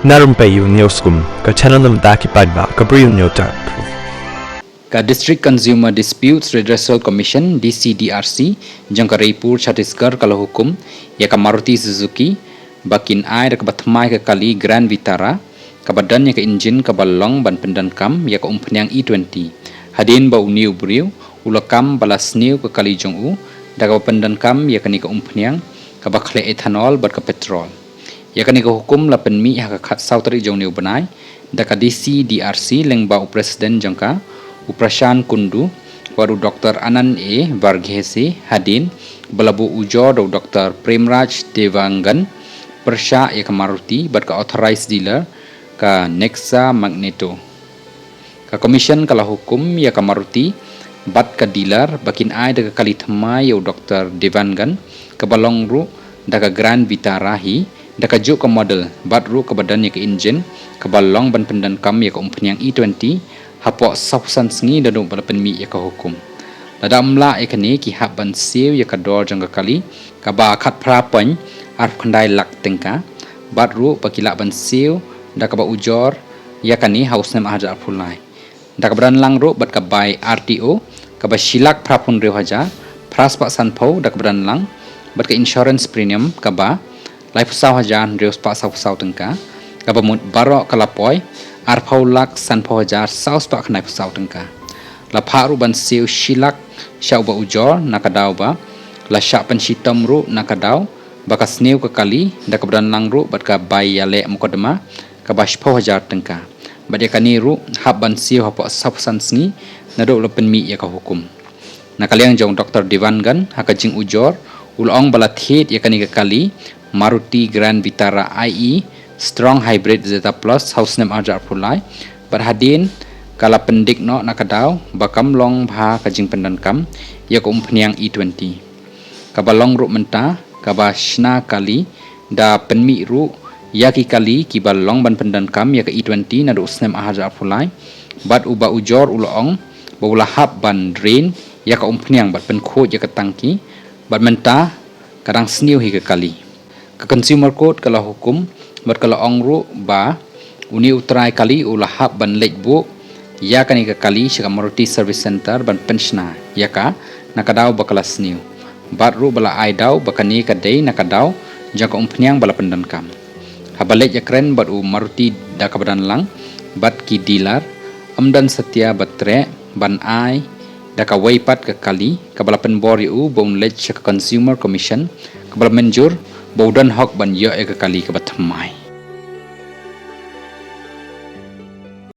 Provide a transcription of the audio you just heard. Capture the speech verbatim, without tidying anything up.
Na rympei ïa u Newsroom, ka channel na bynta ki paidbah ka Bri u Hynñiewtrep. Ka District Consumer Disputes Redressal Commission, D C D R C, jong ka Raipur, Chhattisgarh, ka la hukum ïa ka Maruti Suzuki ba kin ai da kaba thymmai ka kali Grand Vitara kaba don ïa ka injin kaba long ban pyndonkam ïa ka umphniang E twenty, hadien ba une u briew u la kam ba la sniew ka kali jong u da kaba pyndonkam ïa kane ka umphniang kaba khleh ethanol bad ka petrol. Ïa kane ka hukum la pynmih ha ka khatsaw tarik jong une u bnai da ka D C D R C lyngba u President jong ka, u Prashant Kundu, bad u Doctor Anand A Varghese, hadien ba la buh ujor da u Doctor Premraj Devangan, pyrshah ïa ka Maruti bad ka authorized dealer, ka Nexa Magneto. Ka Commission ka la hukum ïa ka Maruti bad ka dealer ba kin ai da ka kali thymmai ïa u Doctor Devangan kaba long ruh da ka Grand Vitara hi, da kajuh ka model bad ruh kaba don ïa ka injin kaba long ban pyndonkam ïa ka umphniang E twenty hapoh sawphew san sngi naduh ba la pynmih ïa ka hukum. Lada ym lah ïa kane, ki hap ban siew ïa ka dor jong ka kali kaba khatphra point arphew khyndai lak tyngka, bad ruh ba ki lah ban siew da kaba ujor ïa kane ha u snem ar hajar arphew lai. Da kaba don lang ruh bad ka bai R T O kaba shi lak phraphew hynriew hajar phra spah sanphew da kaba don lang, bad ka insurance premium kaba laiphew saw hajar hynriew spah sawphew saw tyngka, kaba mut baroh ka la poi arphew lak sanphew hajar saw spah khyndaiphew saw tyngka. La phah ruh ban siew shi lak sha uba ujor na ka daw ba la shah pynshitom ruh na ka daw ba ka sniew ka kali da kaba don lang ruh bad ka bai ïaleh mukotduma kaba shiphew hajar tyngka. Bad ïa kane ruh hap ban siew hapoh sawphew san sngi naduh la pynmih ïa ka hukum. Na ka liang jong u Doctor Devangan, ha ka jingujor u la ong ba la thied ïa kane ka kali Maruti Grand Vitara I E Strong Hybrid Zeta Plus ha u snem ar hajar arphew lai, bad hadien ka la pyndik noh na ka daw ba kam long bha ka jingpyndonkam ïa ka umphniang E twenty. Kaba long ruh mynta kaba shna kali da pynmih ruh ïa ki kali kiba long ban pyndonkam ïa ka E twenty naduh u snem ar hajar arphew lai, bad uba ujor u la ong ba u la hap ban drain ïa ka umphniang bad pynkhuid ïa ka tangki, bad mynta ka dang sniew hi ka kali. Ka Consumer Court ka la hukum bad ka la ong ruh ba une u trai kali u la hap ban leit buh ïa kane ka kali sha ka Maruti Service Center ban pynshna ïa ka na ka daw ba ka la sniew, bad ruh ba la ai daw ba kane ka dei na ka daw jong ka umphniang ba la pyndonkam. Haba leit ïakren bad u Maruti da kaba don lang bad ki dealer, ym don satia ba treh ban ai da kawei pat ka kali, kaba la pynbor ïa u ba un leit sha ka Consumer Commission kaba la mynjur ba u don hok ban ïoh ïa ka kali kaba thymmai.